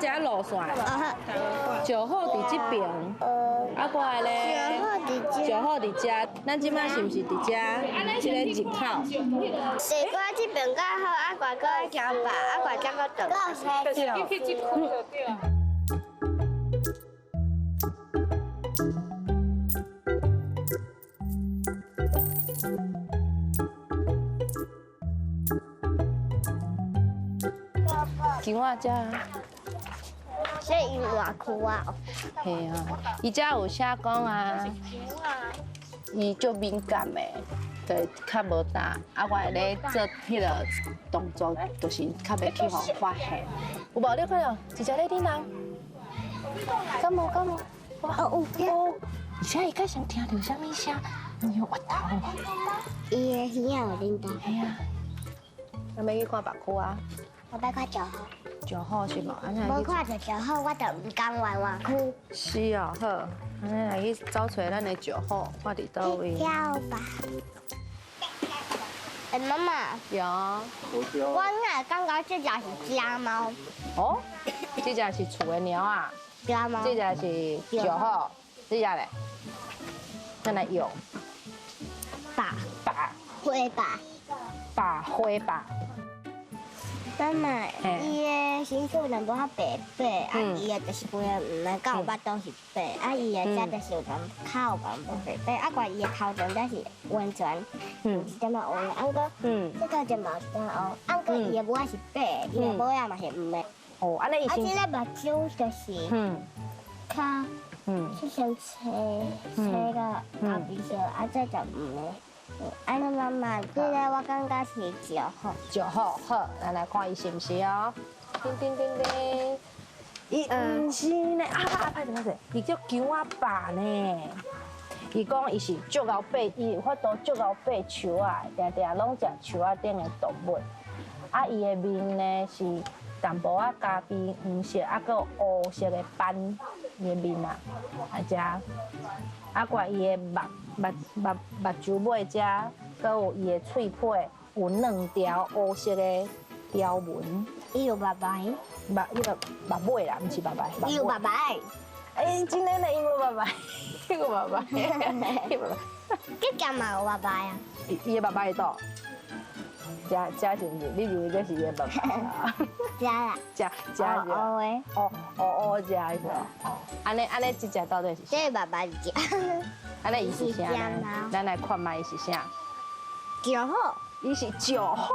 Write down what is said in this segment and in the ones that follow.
食路线。石虎佇這爿，啊，過來咧。石虎佇遮，咱這擺是毋是佇遮？這個入口。地瓜這邊較好，啊，掛閣愛行吧，啊，掛才閣轉。姜仔遮。這伊外區啊？嘿啊，伊遮有寫講啊，伊足敏感的，對，較無膽。啊，我會咧做彼個動作，就是較袂去予發現。有無？你看著，一隻咧頂人，敢無？敢無？哦有哦，而且伊較想聽著啥物聲？伊有越頭。伊的耳仔有恁大。嘿啊。咱欲去看別區啊。我欲看石虎。石虎是無？無看著石虎，我就毋甘願活區。是哦，好，按呢來去走揣咱的石虎，看佇佗位。跳吧。欸，媽媽。有。我哪感覺這隻是家貓？哦，這隻是厝的貓仔。家貓。這隻是石虎，這隻咧？咱來用。白。白。灰白。白灰白。媽媽，伊的身軀淡薄仔白白，啊，伊的就是規個黃的，佮有腹肚是白，啊，伊的這就是有淡較有淡薄白白，啊，掛伊的頭前才是完全有一點仔烏的，啊，毋過，這頭前嘛有一點仔烏，啊，毋過伊的尾仔是白，伊的尾仔嘛是黃的。哦，按呢伊啊，這个目睭就是，較，去先青青到咖啡色，啊，這就黃的。按呢媽媽，這个我感覺是石虎。石虎，好，咱來看伊是毋是哦。叮叮叮叮，伊毋是呢，啊啊歹勢歹勢，伊叫姜仔爸呢。伊講伊是足𠢕爬，伊有法度足𠢕爬樹仔，定定攏食樹仔頂的動物。啊，伊的面呢是淡薄仔咖啡黃色，啊，閣有烏色的斑，伊的面啊，啊遮，啊，掛伊的目。目目目睭尾遮，閣有伊的喙皮有兩條烏色的條紋。伊有目眉？目，伊個目尾啦，毋是目眉。伊有目眉。欸，真的呢，伊無目眉，伊有目眉，伊目眉。這隻嘛有目眉啊？伊的目眉佇佗？遮遮是毋是？你認為這是伊的目眉啊？遮啦。遮遮是。烏烏的。烏烏烏遮是。按呢按呢，這隻到底是啥？這個目眉是遮。按呢伊是啥？咱來看覓伊是啥？石虎。伊是石虎。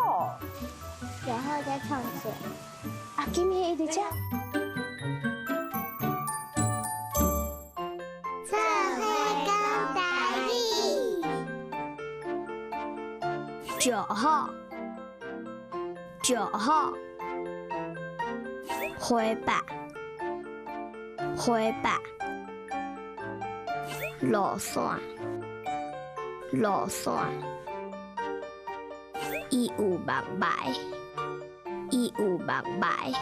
石虎在創啥？啊，今日伊佇遮。做伙講台語。石虎，石虎，灰白，灰白。路線，路線，伊有目眉，伊有目眉。